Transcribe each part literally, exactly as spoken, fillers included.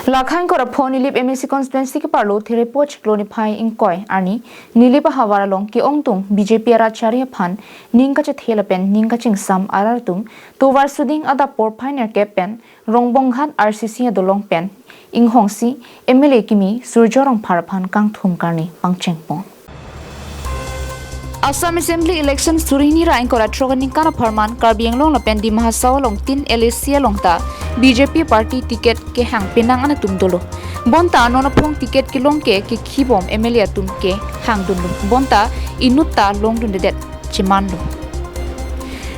Lakha ingkoi ra pho Nilip M A C constituency keparlo Therepo chiklo niphai ingkoi arni Nilip ahavar along ke-ongdung B J P arat chari aphan ning kachethe lapen ning kachingsam arat atum tovar suding adap porphai nerkep pen Rongbonghat R C C adolong pen inghongsi M L A kimi Surjya Rongphar aphan kangthum karne pangchengpon. Assam Assembly Election suri hini ra ingkoi ra throk aningkan apharman Karbi Anglong lapen Dima Hasao along tin L A C along ta B J P party ticket kehang penang an atum dolo. Bonta non aphong ticket kelong ke kekhibom M L A atum kehangdunlo. Bonta inut ta longdundedet chemanlo.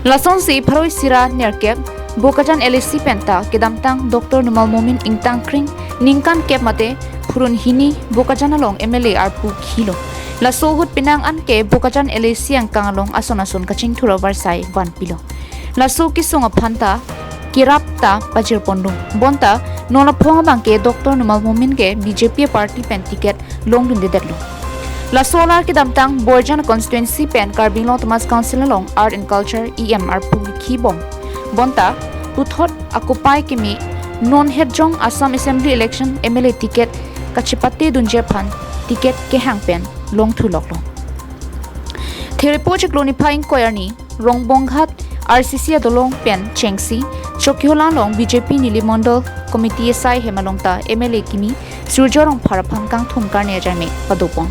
Lasonsi pharo isi ra nerkep Bokajan L A C pen ta kedamtang Doctor Numal Momin ingtang kring ningkan kep mate phurun hini Bokajan along M L A arpu khilo. Laso ahut penang an ke Bokajan L A C angkang along ason ason kachingthur avarsai vanpilo. Laso kesung aphan ta kerap ta pajirponlo. Bonta non aphong abang ke Doctor Numal Momin ke B J P party pen ticket longdundedetlo. Laso alar kedamtang Borjan constituency pen Karbi Anglong Autonomous Council along Art and Culture E M arpu khibom. Bonta puthot akopai keme non hetjong Assam Assembly Election M L A ticket kachepate dunji aphan ticket kehang pen longthuloklo. Therepo chiklo niphai ingkoi arni Rongbonghat R C C adolong pen chengsi Chokihola along B J P Nilip Mondol Committee asai hem along ta M L A kimi Surjya Rongphar aphan kangthum karne ajai me padopon.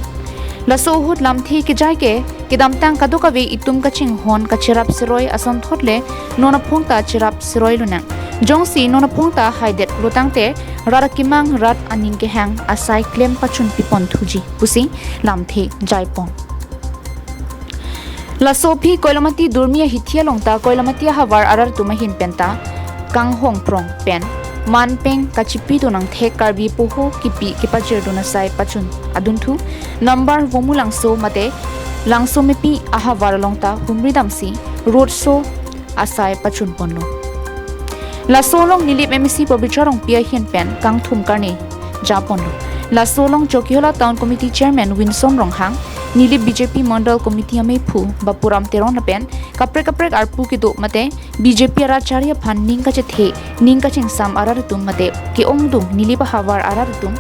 Laso ahut lamthe kejai ke kedamtang kadokave itum kachinghon kachirap siroi asonthot le non aphong ta chirap siroi lonang. Jongsi non aphong ta haidetlo tangte rat akemang rat aning kehang asai klem pachun pipon thuji pusi lamthe jaipon. Laso aphi Koilamati Durmi ahithi along ta Koilamati ahavar arat atum ahin pen ta kanghong prong pen manpeng kachipi donang thek Karbi poho kipi kepajirdun asai pachun adunthu number Vomu Langso mate Langsomepi ahavar along ta humri damsi road show asai pachunponlo. Laso along Nilip M A C Pabitra Rongpi ahin pen kangthum karne japonlo. Laso along Chokihola Town Committee Chairman Winson Ronghang, Nilip B J P Mondol Committee amephu Bapuram Teron lapen kaprek kaprek arpu kedo mate B J P arat chari aphan ning kachethe, ning kachingsam arat atum mate ke-ongdung Nilip ahavar arat atum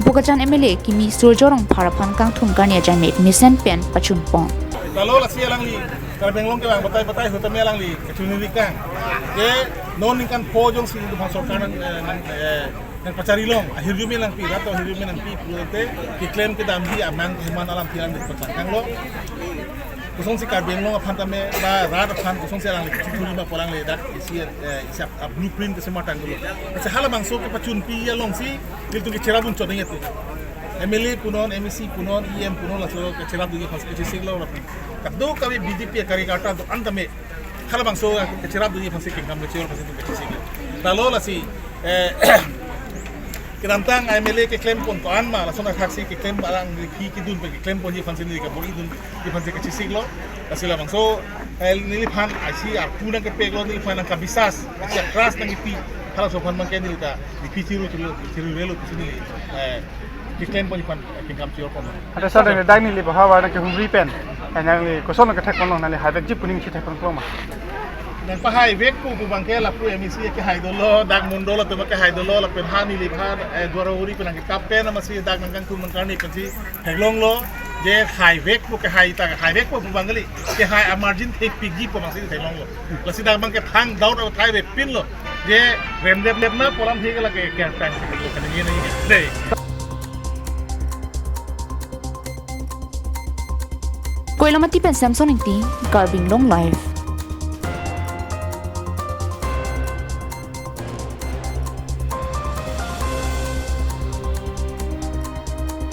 Bokajan M L A kimi Surjya Rongphar aphan kangthum karne ajai me mesen pen pachunpon. Lalo lasi alangli Karbi Anglong kelang batai batai ahut tame alangli kachuniri kang. Ke non ningkan pho jongsi nelitum aphan sorkar nang, eh, nang, eh, nangpachari long, ahirjume nangpi, rat ahirjume nangpi pulote keklem kedamji amang keheman alam philan de pachangkang lo. Kosonsi Karbi Anglong aphan tame ba rat aphan kosonsi alangli kachuniri ma pu alangli dak isi, eh, isi ap, ap blueprint kesematang dolo. Ese halabangso kepachunpi alongsi nelitum kecherap un chodeng itu. M L A punon, M A C punon, E M punon laso kecherapdunji aphan kachesik lo lapen kadokave B J P karyakarta do-an tame halabangso kecherapdunji aphansi kengkam kechor aphansi nelitum kachesik lo. Lalo lasi, eh, kedamtang M L A keklempon ko-an ma, lason athaksi keklem barang ri ki kidun pe keklemponji aphansi neli kabor-idunji aphansi kachesik lo. Lasi labangso, eh, neliphan isi arpu nangkepek lo, neliphan nangkabisas, isi trust nangkipi, halaso aphan abang ke neli ta, neli pi chiru chiru, chiru relo pusi neli, eh, keklemponji aphan kengkam chiorpon. Ante sir, nangli dak Nilip ahavar nangkehumri pen, eh, nangli koson nangkethekpon long, nangli haivekji pu aning chethekpon kloma? Nangpahaivekpo pu abang ke lapu M A C kehai dolo, dak mondol atum kehai dolo, lapen ha Nilip ha, eh, Duar Bagori pen nangkekap pen amatsi dak nangkangthum nangkarne pensi theklonglo, je haivekpo kehai ta, haivekpo pu abang kali, kehai amargin thekpikji pu abangsi theklonglo. Lasi dak abang ke thang doubt athai vepinlo. Je remdep dep na polam thek lake kertang si lo kani ni dei. Koilamati pen Samson Ingti, Karbi Anglong Live.